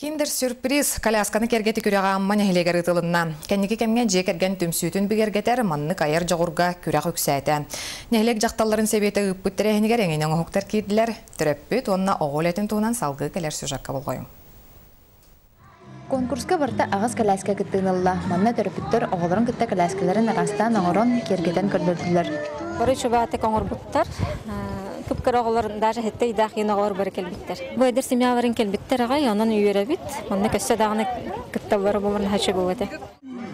Киндер-сюрприз колясканы киэргэтии күрэҕэ Амма нэһилиэгэр ыытылынна. Кэнники кэмҥэ дьиэ кэргэн түмсүүтүн бигэргэтэр маннык айар дьоҕурга күрэх үксээтэ. Нэһилиэк дьахталларын сэбиэтэ ыыппыт тэрээһинигэр эҥин оҥоһуктар киирдилэр. Төрөппүт уонна оҕо үлэтин туһунан салгыы кэлэр сюжекка болҕойуҥ. Конкурска барыта аҕыс кэлээскэ кыттыыны ылла. Манна төрөппүттэр оҕолорун кытта кэлээскэлэрин араастаан оҥорон, киэргэтэн көрдөрдүлэр. Бары чубаатык оҥорбуттар. Кып-кыра оҕолор, даже сэттэ ыйдаах иэн оҕолор бары кэлбиттэр. Бу эдэр семьяларын кэлбиттэр аҕай, онон үөрэбит. Онно көссө даҕаны кытталлара буолар наһаа буолуо этэ.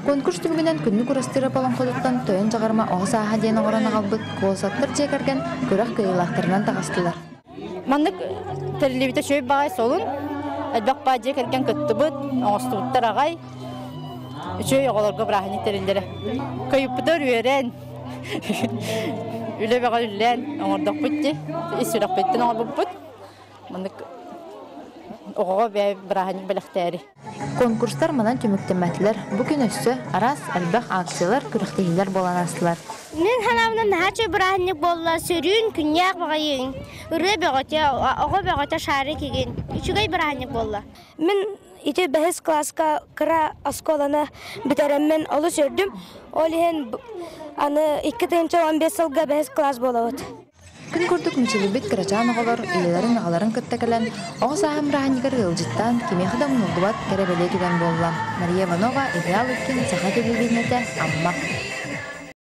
Конкурс түмүгүнэн күннүк урастыыра олоҥхотуттан Тойон Дьаҕарыма оҕо сааһа диэн оҥорон аҕалбыт Куолсаттар дьиэ кэргэн күрэх кыайыылаахтарынан таҕыстылар. Маннык тэриллибитэ үчүгэй баҕай солун, элбэх баа дьиэ кэргэн кыттыбыт, оҥостубуттар аҕай. Үчүгэй оҕолорго бырааһынньык тэриллэрэ. Кыайыппытыгар үөрэн, үлэ бөҕө үллээн оҥордохпут дии. Ис сүрэхпиттэн оҥорбуппут. Маннык оҕоҕо бэйэ бырааһынньык бэлэхтээри. Конкурстар манан түмүктэммэтилэр. Бу күн өссө араас элбэх акциялар, күрэхтэһиилэр буолан аастылар. Мин санаабынан наһаа үчүгэй бырааһынньык буолла. Сөрүүн, күннээх баҕайыҥ, ырыа бөҕөтө, оҕо бөҕөтө шарик игин. Үчүгэй бырааһынньык буолла. Мин ити бэһис кылааска кыра оскуоланы бүтэрэммин олус үөрдүм. Ол иһин аны 2015 сылга бэһис кылаас буолабыт. Күн курдук мичилийбит кырачаан оҕолор ийэлэрин-аҕаларын кытта кэлэн, оҕо сааһын бырааһынньыгар ыалдьыттаан, кимиэхэ да умнуллубат кэрэ бэлиэ түгэн буолла. Мария Иванова, Илья Лыткин, Саха телевидениетэ, Амма.